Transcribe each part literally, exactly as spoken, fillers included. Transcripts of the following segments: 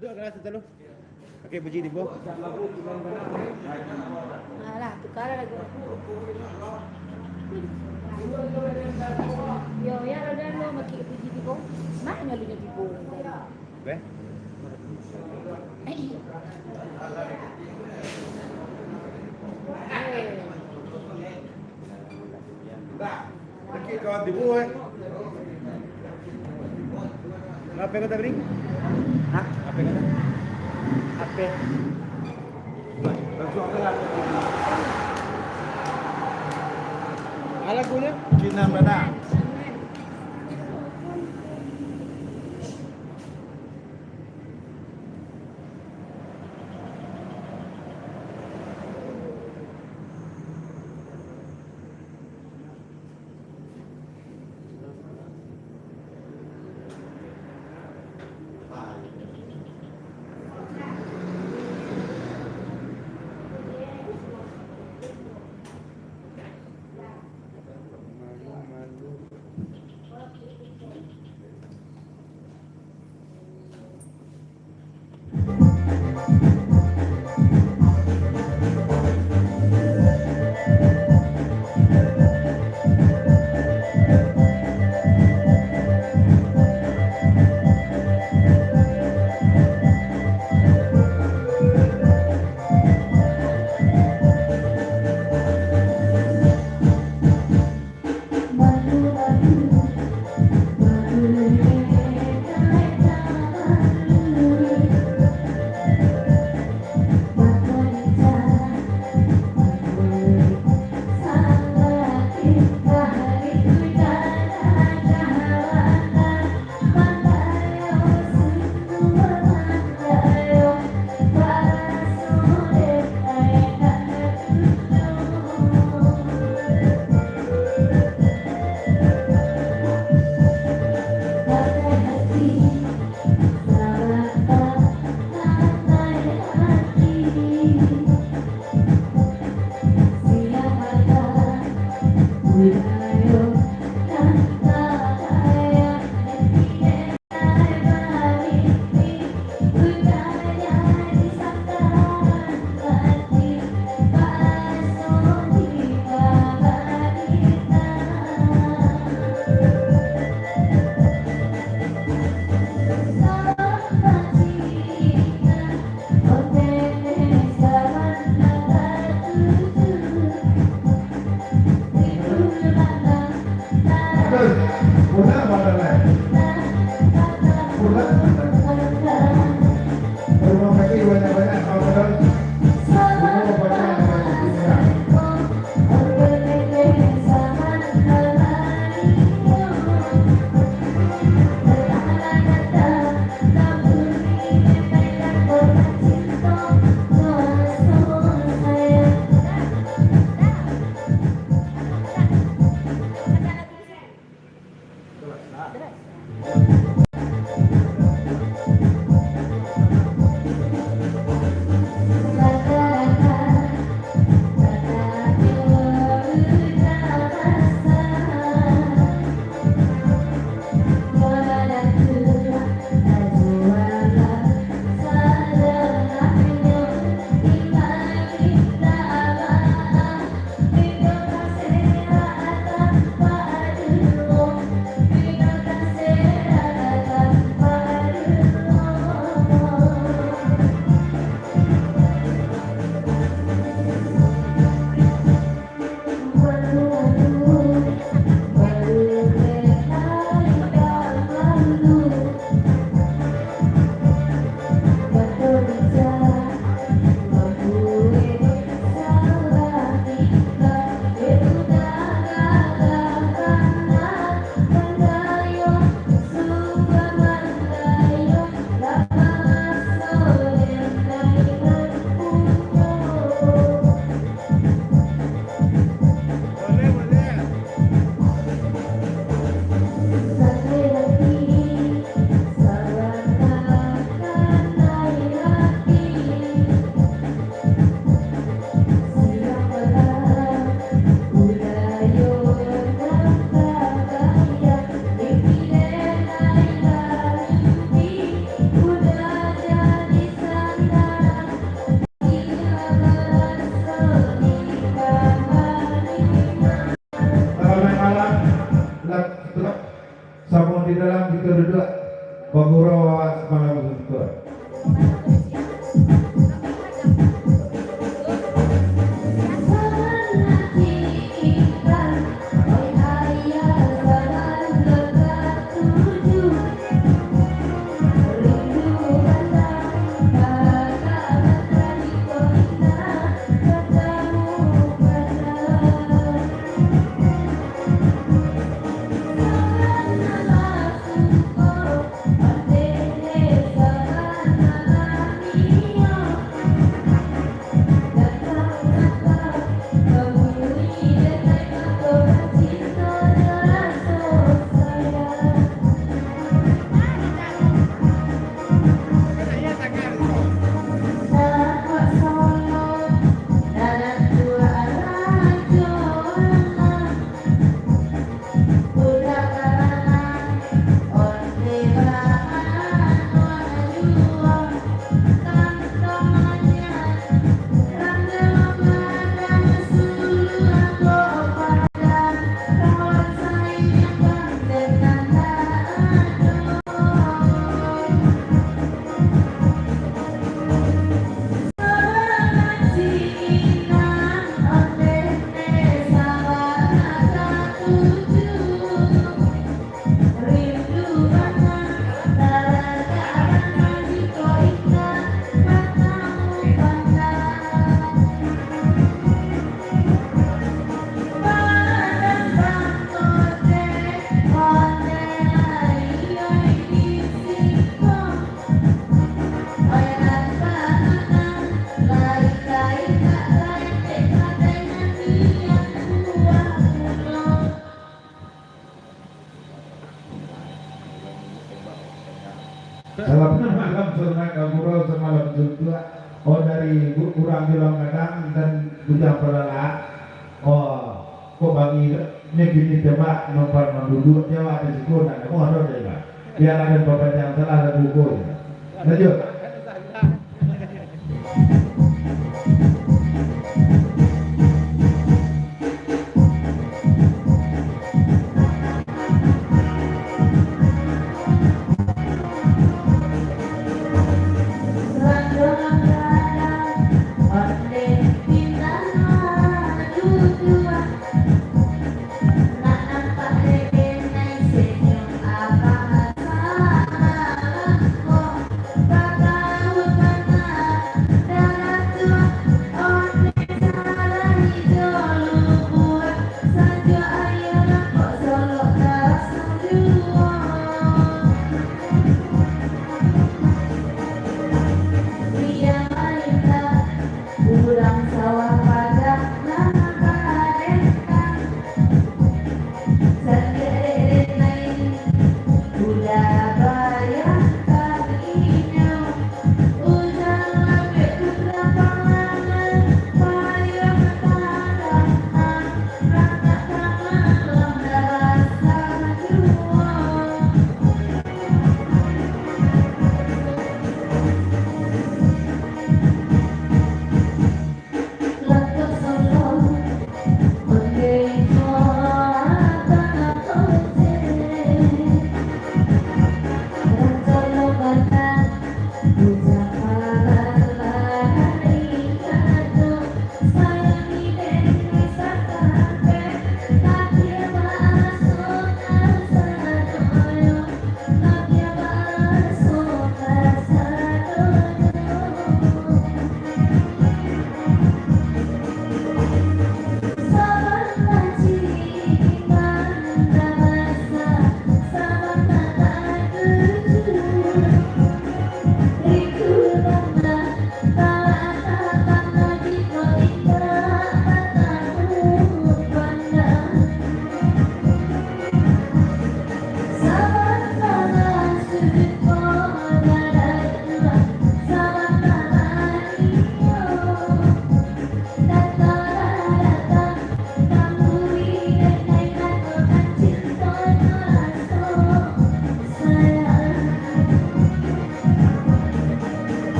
Duduk, kelas satu lu. Pakai puji tibo. Alah, tukar lah lagu. Yo, ya, Rodan, lo pakai puji tibo. Mana lu nya tibo? Beh? Nah, sakik kawan tibo, eh. Apo kata beri? Hah? Apo kata? Apo? Langsung apo lah? Alah, lagunyo? Cina Bana. Malu-malu. Pagurau awak samalam tu. Salam malam, selamat gurau samalam suntuak. Oh, dari Gu-, Urang Julang Gadang dan Bujang Palalah. Oh, kok bagi ni kini tembak nomor manduduak jawab di siko nak namo ada tembak. Biar ada bapanjang salah lagu ko. Lanjut.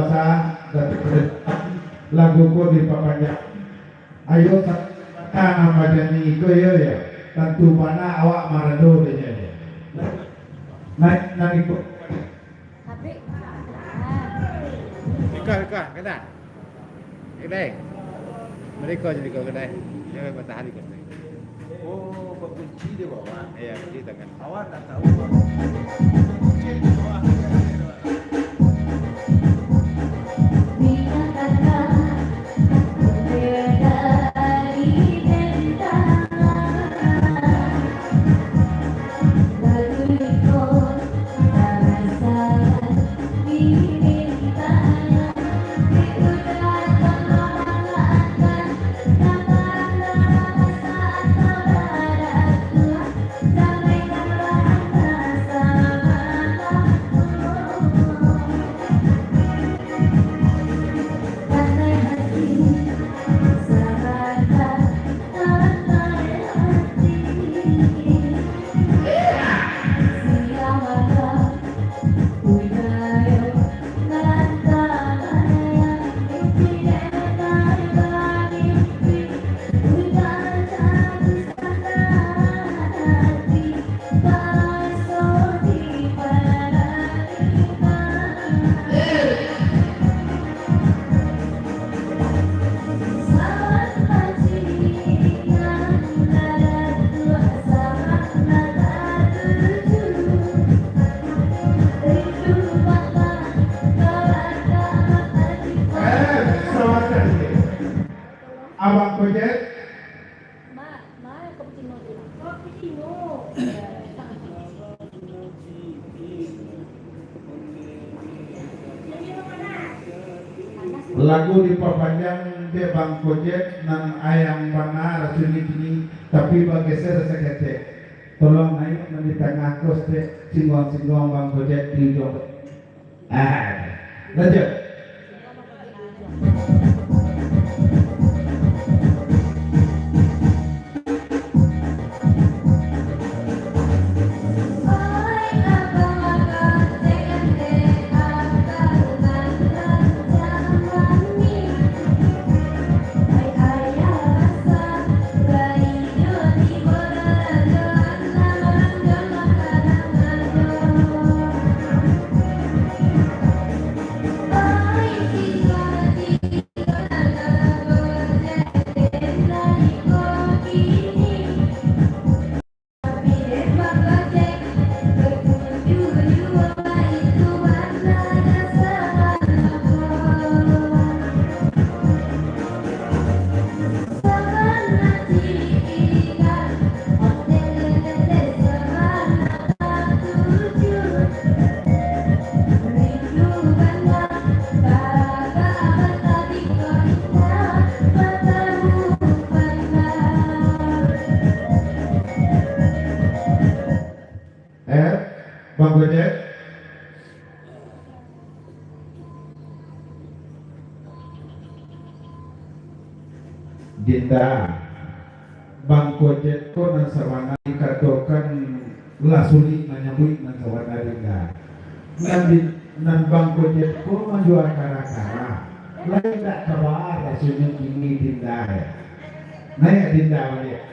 Sa-, Datuak Rajo, lagu ko dipapanjang. Ayo sa-, ah, manyanyi iko, yo, yo. Tantu bana awak marado, yo, yo. Naiak, nan iko. Iko, iko, kena. Kedai. Mereka jadi kau kedai. Dia matahari kau. Oh, bakunci di bawah. Iya, di tangan. Awak tak tahu. Eh, sawakan. Abang Kojek. Ma, ma, cappuccino tu. Cappuccino. Lagu dipapanjang dek Bang Kojek nan ayang bana rasonyo kini, tapi bageser saketek. Tolong naiak nan di tangah ko saketek, singguang-singguang Bang Kojek di ujuang. Ah, lanjut. Eh, Bang Gojek. Dinda, Bang Gojek ko nan sabana dikatokan lah sulik manyabuik nan sabana Dinda. Nan di, nan Bang Gojek ko manjua kara-kara. Lah indak kaba rasonyo kini Dinda, yo. Naiak Dinda baliak.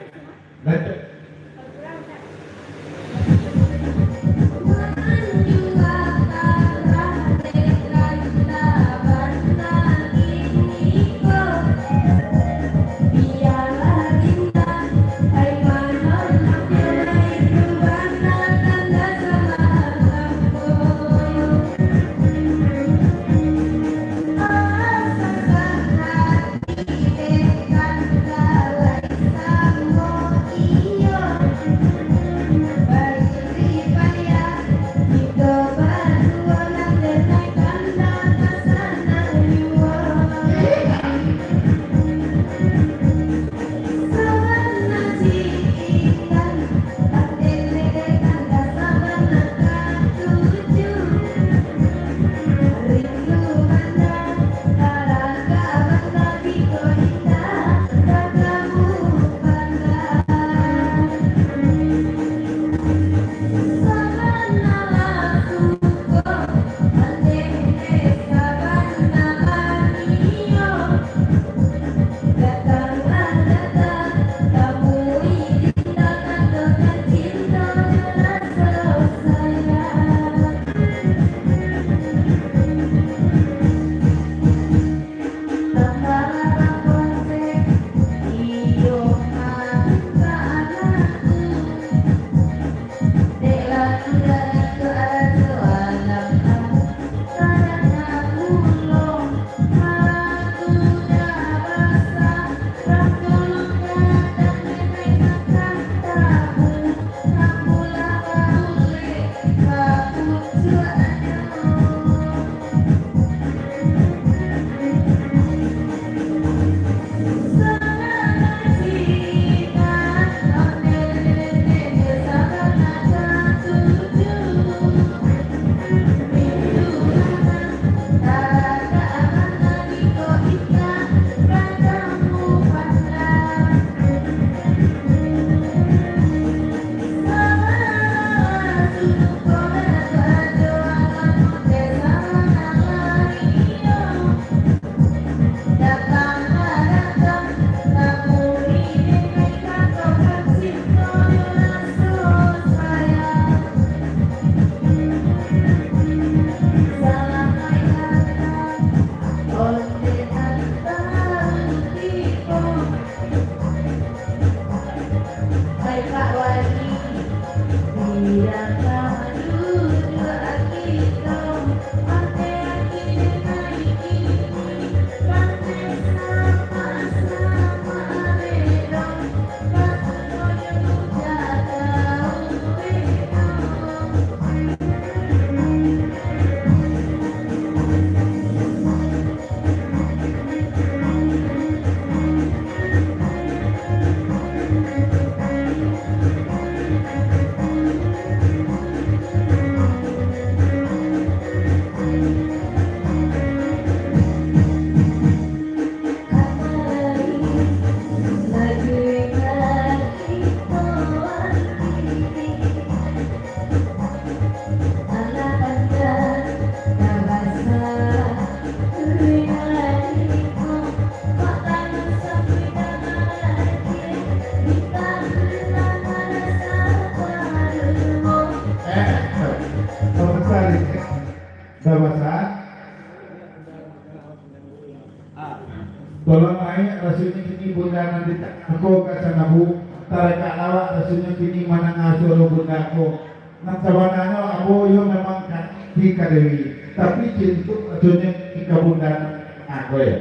Kalau nayiak rasonyo kini bunda nan di tangah ko ka sanabu, tarakak lawak rasonyo kini mandanga suaro bunda ko. Nan sabananyo ambo iyo memang ka, di ka Dewi, tapi cintuk rasonyo kini ka bunda nan di tangah ko yo.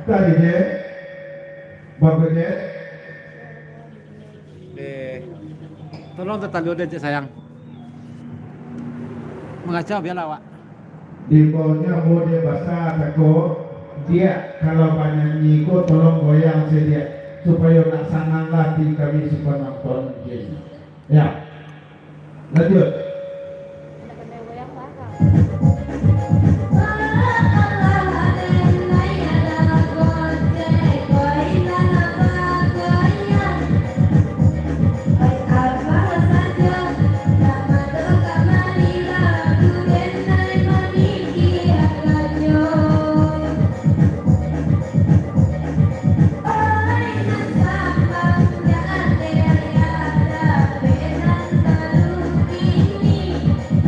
Tadi je, bagus je. Eh, tolong tatalua dek cek sayang. Mangacau bialah awak. Di bawahnya ambo dek basa tako, diak kalau banyanyi ko tolong goyang sadiak, supayo nak sanang hati kami si panonton. Ya. Lanjut.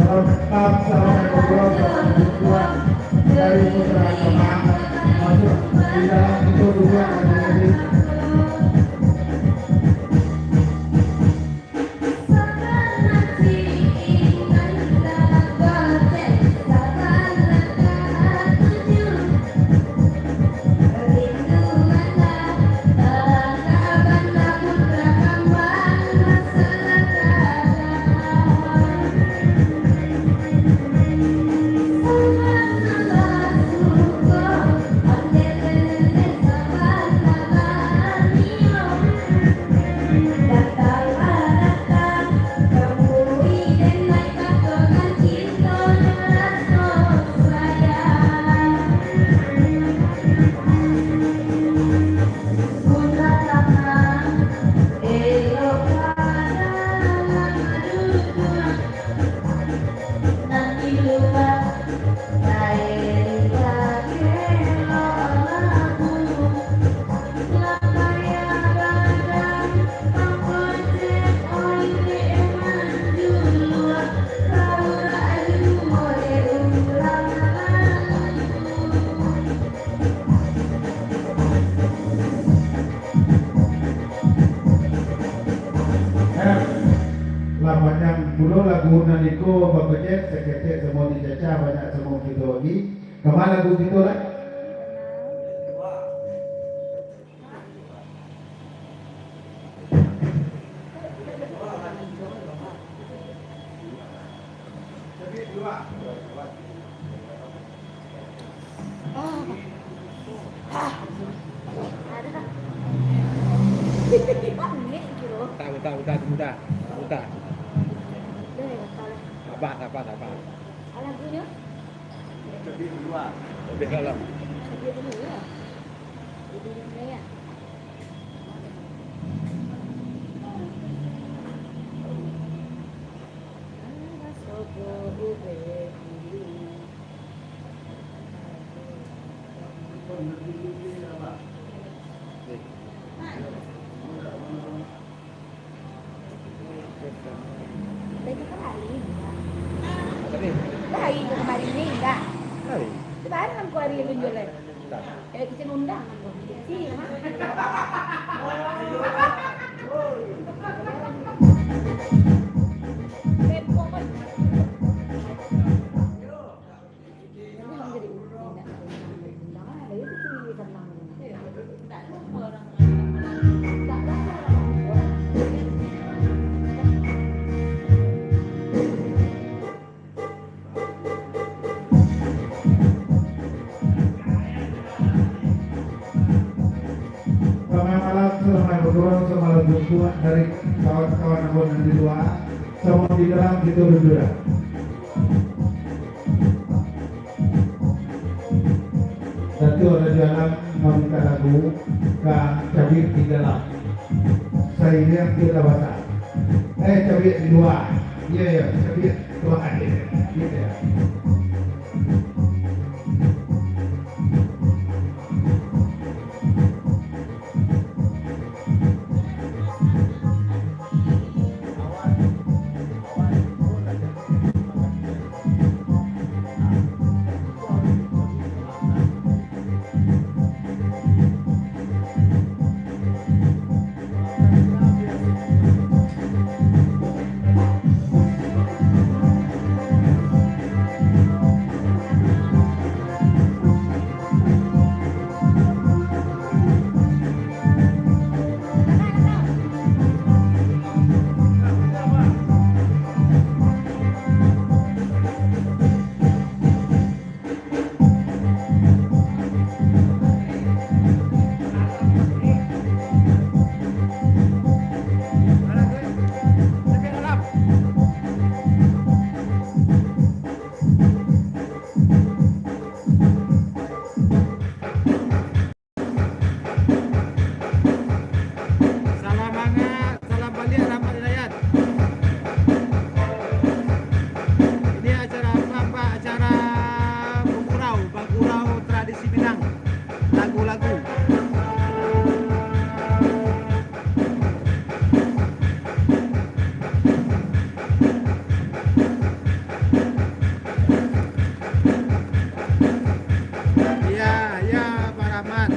Kalau tetap salah satu dari putra agama masuk di dalam itu dua adik-adik. Eh, lah panjang pulo lagu nan iko, baketek saketek samo dicacah, banyak samo kito lagi. Kama lagu kito lah? Bentar, bentar, bentar, bentar. Bentar. Sabar, sabar, sabar. Lagunyo? Lebih dalam. Dari kamari ni, Kak. Apa ni? Dari kamari ni, Kak. Hari? Sebarang aku hari lunjul, eh. Tak. Eh, kita undang aku. Ih, mah. dari kawan-kawan ambo nan di lua, samo di dalam kito baduo. Datuak Rajo Alam maminta lagu ka Cabiak di Dalam. Sairiang kito basa. Eh, Cabiak di Lua. Iyo, iyo, Cabiak di Lua. Iyo, iyo. Salam hangat, salam baliak, rahmat inayat. Ini acara apa, Pak? Acara bagurau, bagurau tradisi Minang. Lagu-lagu. Iya, iya, Pak Rahmat.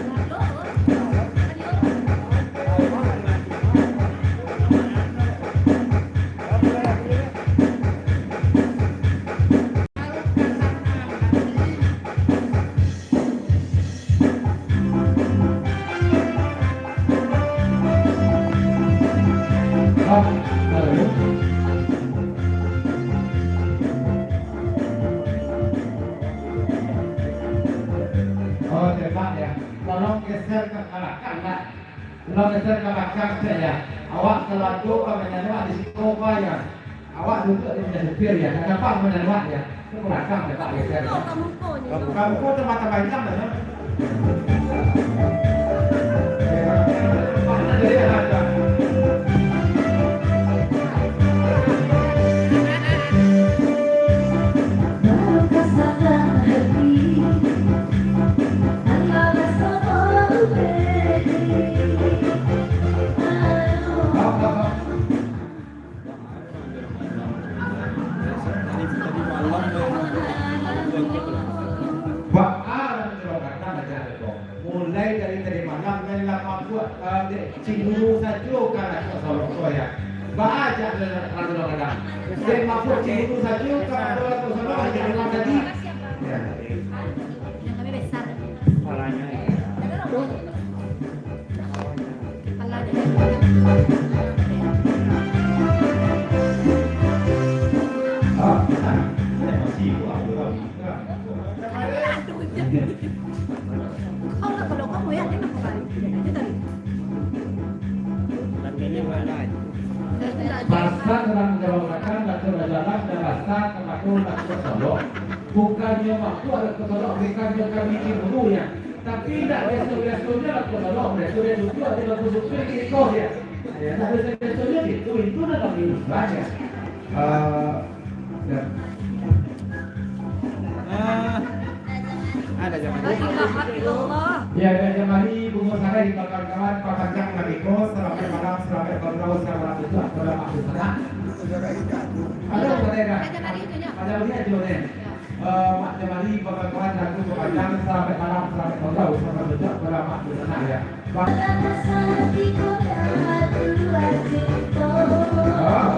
Oh, tembak ya. Tolong geser ke belakang, Pak. Tolong geser ke belakang saja. Awak kalau ado ka manyaluak di siko, Pak, ya. Awak duduak di meja supir, ya. Ka dapat manyaluak, ya. Itu belakang, ya, Pak, geser. Kamu pun tempat-tempat hitam, ya. Baa nan dibanggakan aja ko. Mulai dari tadi malam, main lah mabuak, eh, dek cinguru sajo ka Datuak Solok ko, ya. Baa aja nan dibanggakan. Dek mabuak cinguru sajo ka Datuak Solok, aja malam tadi. Ya. Yang kami besar. Kepalanya, ya. Pasan urang Jawa Barat, dan pasan urang Jawa Barat, dan pasan urang Solok. Bukannyo mangko urang Solok, bukannyo kami cemburu, ya. Tapi indak biaso-biasonyo lah kalau urang biaso dia duduak di bangku supir, di kos, ya. Ya, indak biaso-biasonyo gitu, itu lah kami banyak. Eh, ya. Ah, ada zaman. Ya, ada zaman ni, bungo sarai di belakang kawan, papanjang lagi kos, selamat malam, selamat bergaul, selamat bergaul, selamat bergaul. Ada apa, Dek? Ada zaman ni, Dek? Eh, Mak Jamali, kawan-kawan, lagu kepanjang, selamat malam, selamat malam, selamat berjumpa, selamat bersenang, ya. Ba- Ah.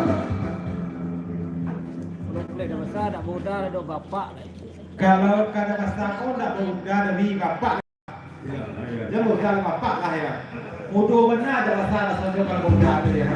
Kalau kada masak, dak bauda dari bapak. Jan mudah bapak lah, ya. Mudo bana jan rasa rasonyo kalau mudo tu, ya.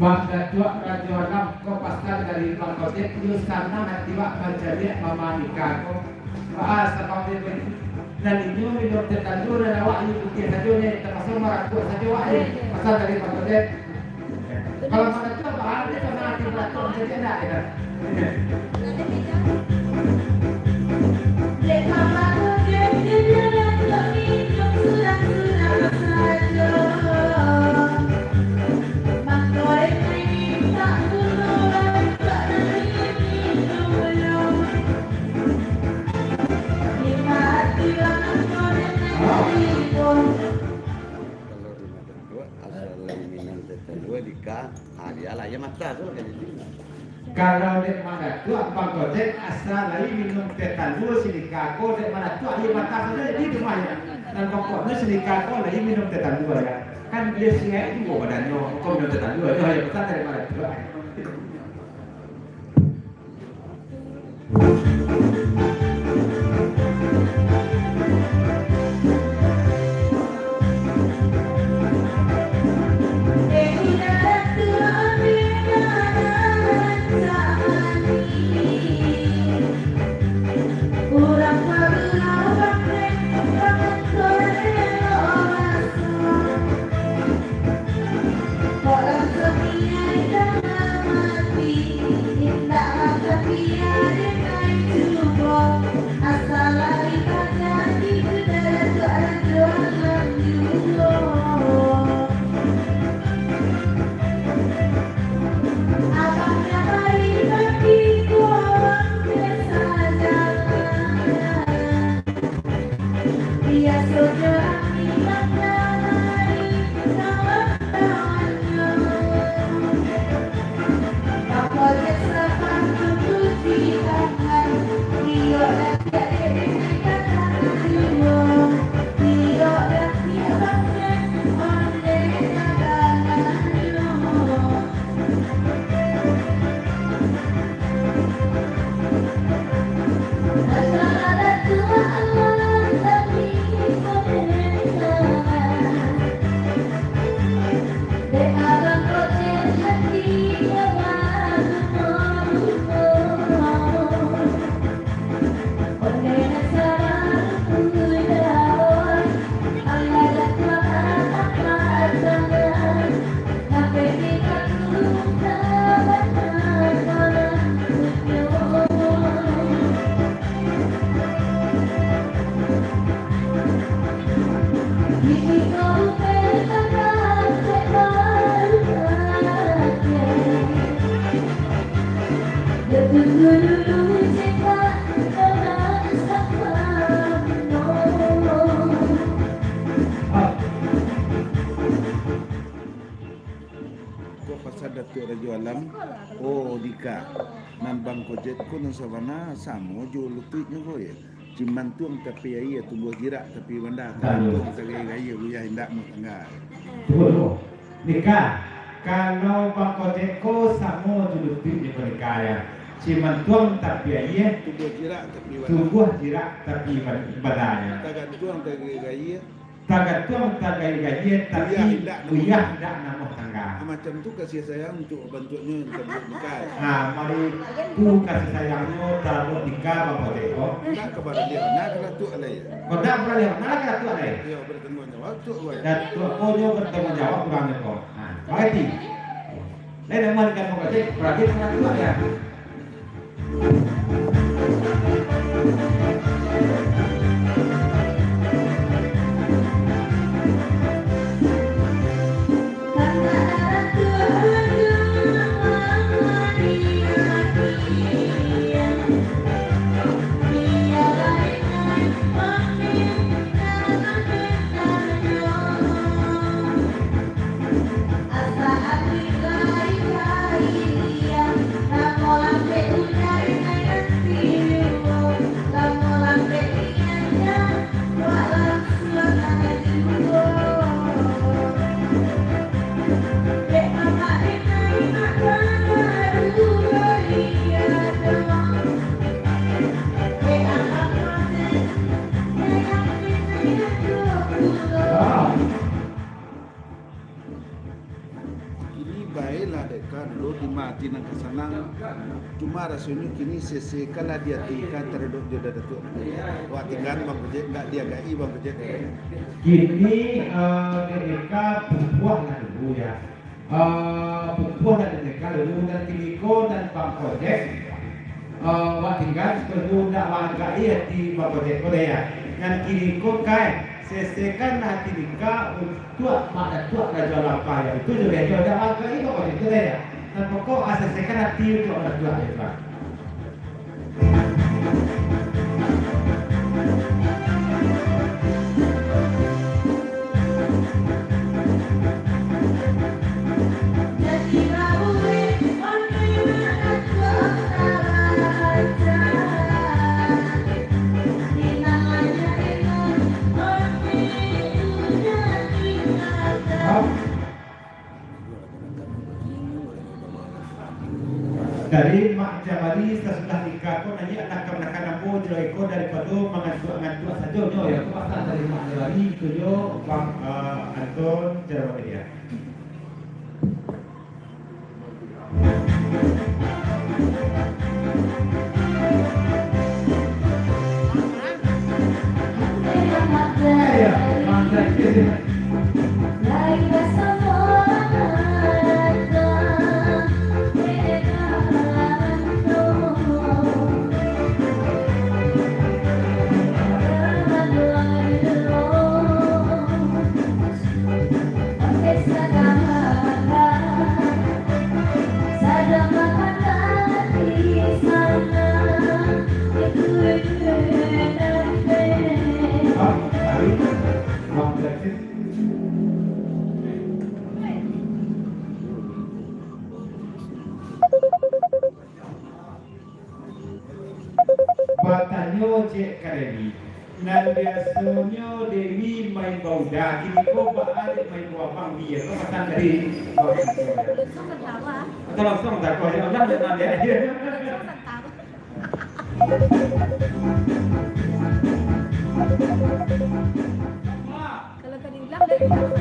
Mak Datuak Rajo Alam, ko pasan dari Bang Kotek, iyo sanang ati wak mancaliak mamanikah ko. Baa sabab dek nan inyo minum teh talua, nan awak iyo putiah sajo ne, tapaso marakuak sajo wak ne. Pasan dari Bang Kotek. Kalau Mak Datuak baa dek sanang ati marakuak mancaliak ndak, yo? Kalau di Mak Datuak, asal lai minum teh talua di ka, ha, iyolah, iyo mantah tu lah kan itu. Kalau dek Mak Datuak, Bang Kotek, asal lai minum teh talua sinikah ko, dek Mak Datuak, iyo mantah sajo, jadi itu mah, yo. Nan pokoknyo sinikah ko lai minum teh talua, yo. Kan bia sihat juo badannyo, kok minum teh talua, yo, iyo pasan dari Mak Datuak. Ko pasan Datuak Rajo Alam, oh, Dika, nan Bang Kotek ko nan sabana samo jo lutuiknyo ko, yo. Cimantuang tapi aia, tumbuah jirak tapi banda, tagantuang sagai gaya, buyah indak mau tangga. Tunggu, tunggu. Dika, kalau Bang Kotek ko samo jo lutuiknyo ko, Dika, yo. Cimantuang tapi ayie, tumbuah jirak tapi bana. Tumbuah jirak tapi ban-, bananyo. Tagantuang tagai-gaie. Tagantuang tagai-gaie, tapi uyah indak namuah. Uyah indak namuah tangga. Ah, macam tu kasih sayang untuk bantuaknyo yang tabuek nikah. Ah, mari tu kasih sayangnyo tabuek nikah, Bang Ojek ko. Indak ka baraliak, nak ka latuak lai. Ko indak baraliak, nak ka latuak lai. Iyo, bertanggung jawab tu, wai. Latuak ko nyo bertanggung jawab urang ko. Ah, barati. Lai namuah nikah Bang Ojek, barati nak ka latuak lai. Kini baelah dek ka dulu, di ma ati nan ka sanang. Cuma rasonyo kini sesekan lah di ati ka taradok jo dadatuak. Wak tinggan Bang Kojek, ndak diagahi Bang Kojek. Kini, eh, dek ka pupuah lah dulu, ya. Eh, pupuah lah dek ka dulu, nan kini ko nan Bang Kojek. Eh, wak tinggan, setuju ndak manggahi ati Bang Kojek ko deh, ya. Nan kini ko kan, sesekan ati nikah untuak Mak Datuak Rajo Lampah, ya. Itu jo, ya, jo, ndak manggahi Bang Kojek ko deh, ya. Nan pokok, ah, sesekan ati untuak Mak Datuak, ya, Pak. Dari Mak Jabari, sasudah nikah ko, nan iyo anak kamanakan ambo, jero iko daripado mangantuak-ngantuak sajo nyo, ya. Ko pasal dari Mak Jabari, itu jo Bang, eh, Anton, Jero Media. Batanyo ciek ka Dewi. Nan biasonyo Dewi main bauda, kini ko baa dek main bau abang, bia ko matan tadi. Atau langsung tak kau, ya, ulang dek nan dia. Kalau ka diulang, dah diulang.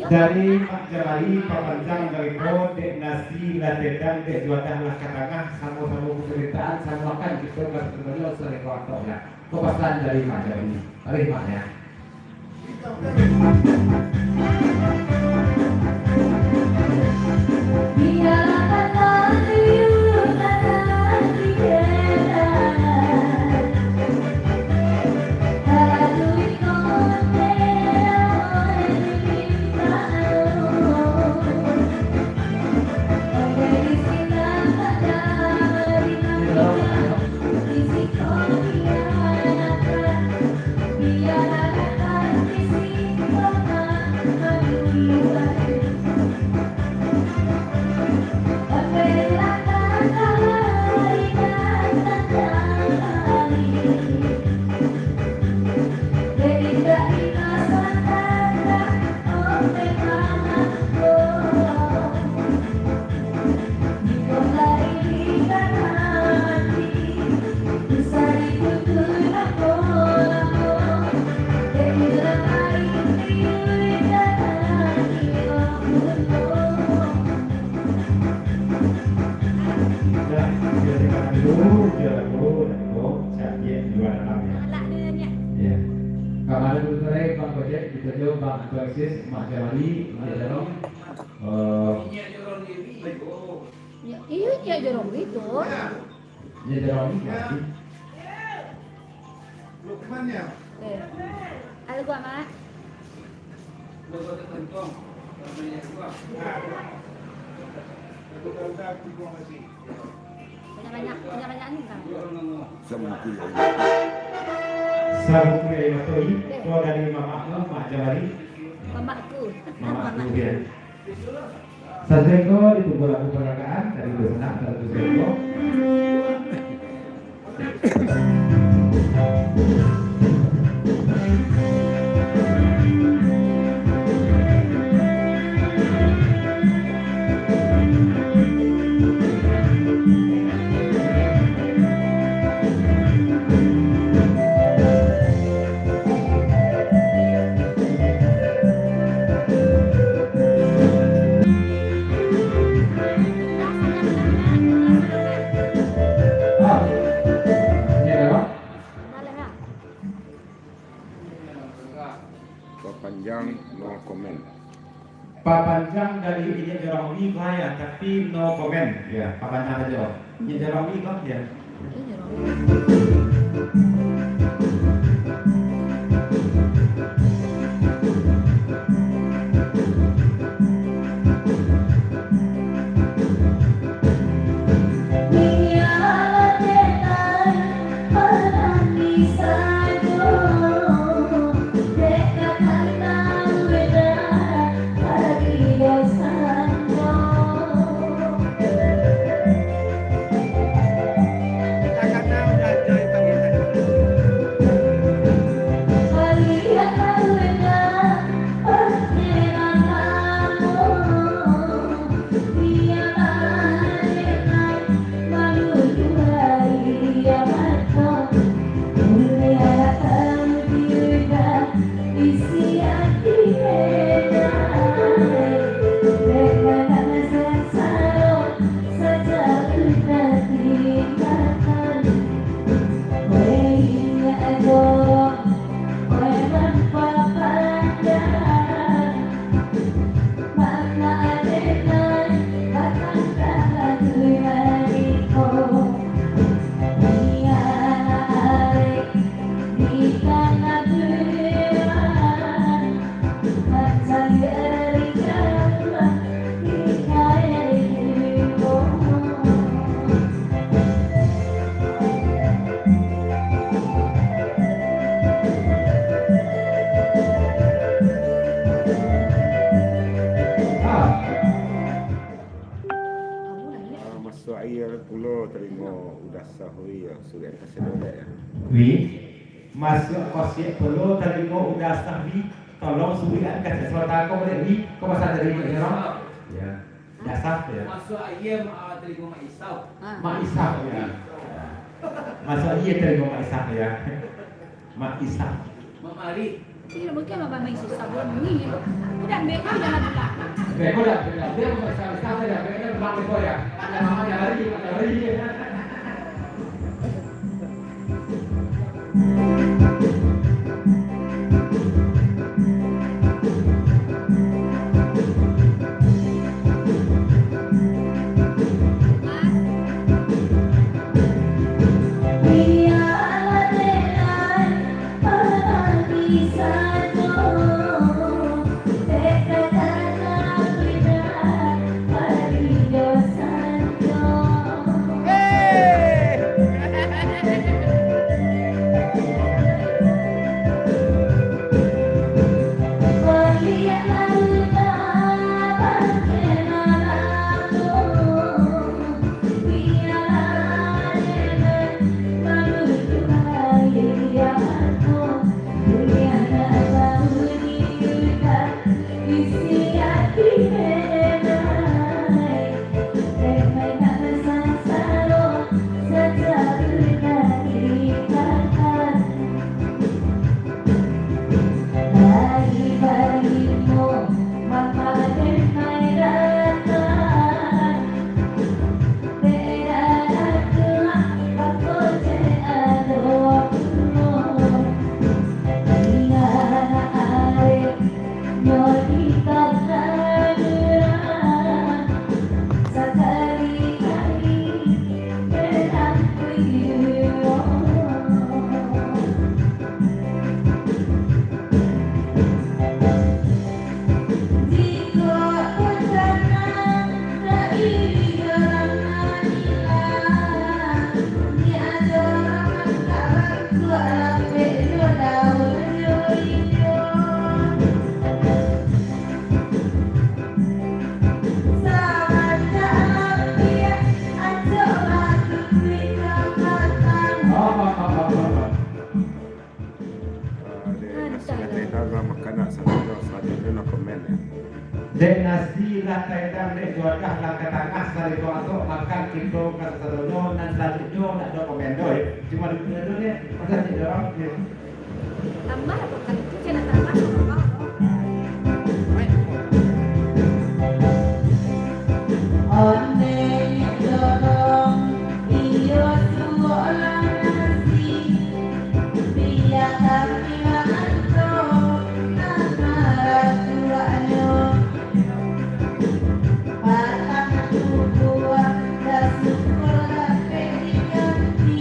Dari Mak Jawari, papanjang dari ko, dek nasi lah tedang, dek juadah lah ka tangah, samo-samo kito mintaan, samo makan kito ka sabananyo sarekor atok lah. Ko pasan dari Mak Jawari. Tarik, Mak, ya. Dah, kita dengar dulu, dia dulu, dan itu, siap dia di luar dalam, ya. Ya. Kamari dulu tadi, Bang Gojek, kita jauh, Bang Antusias, Mak Jawari, Mak Jarong. Eh, Iyo, iyo, Nyiak Jorong itu. Nyiak Jorong itu pasti. Eh. Halo, gua, Mak. Banyak-banyak, banyak-banyak ni, Bang. Sabungkuih aia. Sabungkuih aia batoi. Eh. Ko dari mamak lo, Mak Jawari. Mamakku. Mamakku, ya. Sasuai ko ditunggu lagu panggakaan dari Dusanak, dari Dusanak. Papanjang, no comment. Papanjang dari Inyiak Jorong Wi, bahaya, tapi no comment. Ya, papanjang sajo. Inyiak Jorong Wi, kok, ya. Ah, masuak aia pulo talingo Uda Sah Wi, yo, suruik ka sadonyo, yo. Wi, masuak kosiak pulo talingo Uda Sah Wi, tolong suruik ka sadonyo, Wi, ko masa dari Mak Isau. Ya. Uda Sah, ya. Masuak aia, ah, talingo Mak Isau. Ah. Mak Isau, ya. Masuak aia talingo Mak Isau, ya. Mak Isau. Mak Mari. Iyo, mungkin lo bamai susah bulan ni. Udah, ambil kau jangan pulang. Oke, kau dah, dah, dia mau besar-besar saja, dia bilang betul ya. Ada mama yang lari, ada lari. Ah, dek nasi lah taedang lah makanan, salanjutnyo, salanjutnyo no komen, yo. Dek nasi lah taedang, dek juadah lah ka tangah, salanjutnyo makan kito kasadonyo, nan salanjutnyo ndak ado komen doh, yo. Cuma di siko sajo, yo. Masa cik dorong, yo. Tambah lah, bukan itu, jangan tambah, sama-sama. Ondeh dorong, iyo suok lah nasi, bia kami makan tu, nan maratuaknyo. Batang tubuah, dah syukur dapek diganti,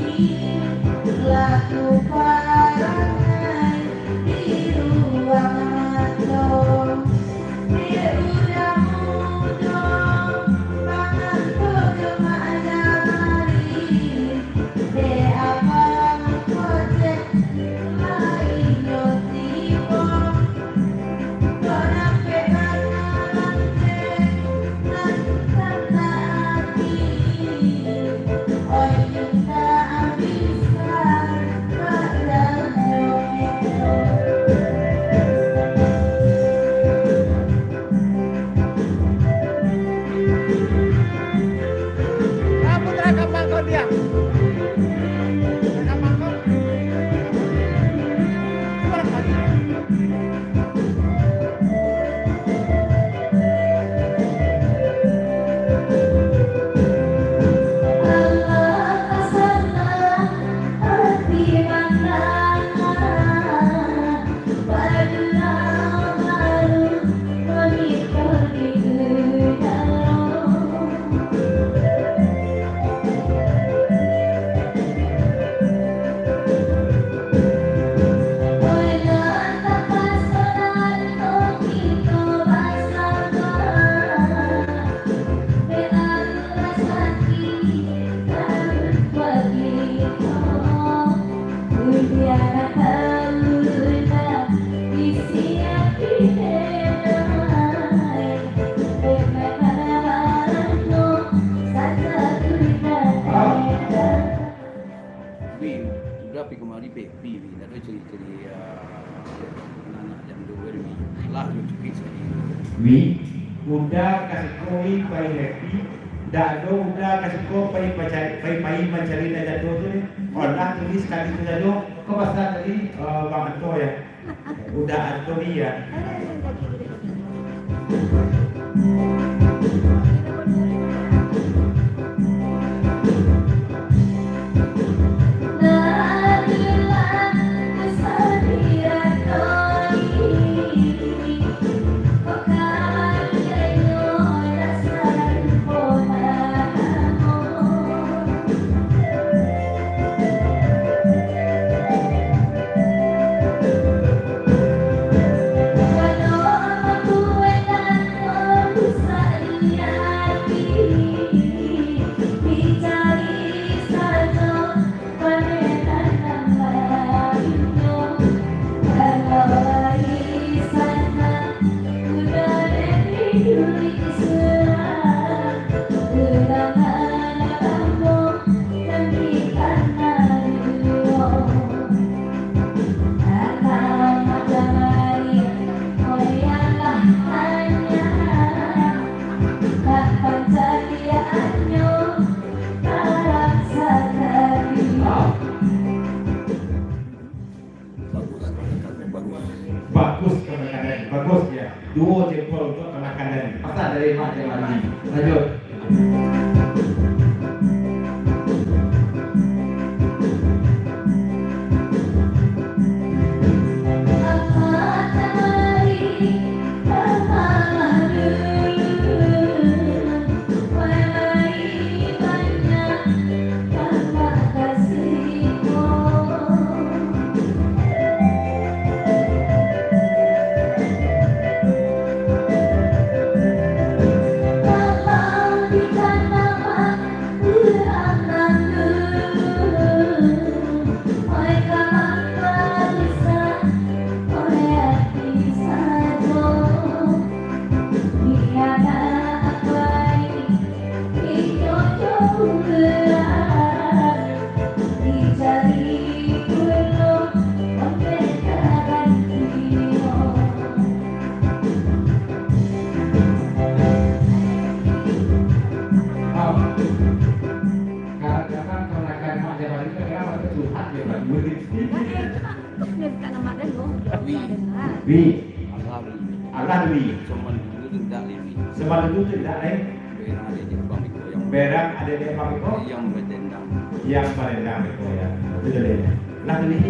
laku parangai di ruang mato. Dek urang mudo, panganto jo mak jabari, dek abang kocek, lainyo tibo. Wi, udah pi kamari, pi, pi, wi, ndak ado cari-cari, ah, anak-anak jando ko, wi. Lah, wi, cukuik sakali. Wi, udah ka siko, wi, pai happy. Ndak ado, udah ka siko, pai pacari, pai, pai mancari nan jando tu, wi. Alah, tulis sakali tu sajo. Ko pasal tadi, eh, Bang Anto, yo. Budak Antonia. Bagus, kamanakan tadi. Bagus, ya. Duo jempol untuk kamanakan tadi. Pasal dari Mak Jamali. Lanjut. Gara-gara kamanakan Mak Jamali, gara-gara curhat, ya, Pak. Dia tak nama dia, loh. Wi. Wi. Alah, Wi. Alah, Wi. Cuman dulu tu indak, Wi. Cuman dulu tu indak, eh. Berang ado di Bang Iko yang Berang ado di Bang Iko. Yang badendang. Yang badendang, Iko, ya. Itu dia. Lah, Wi.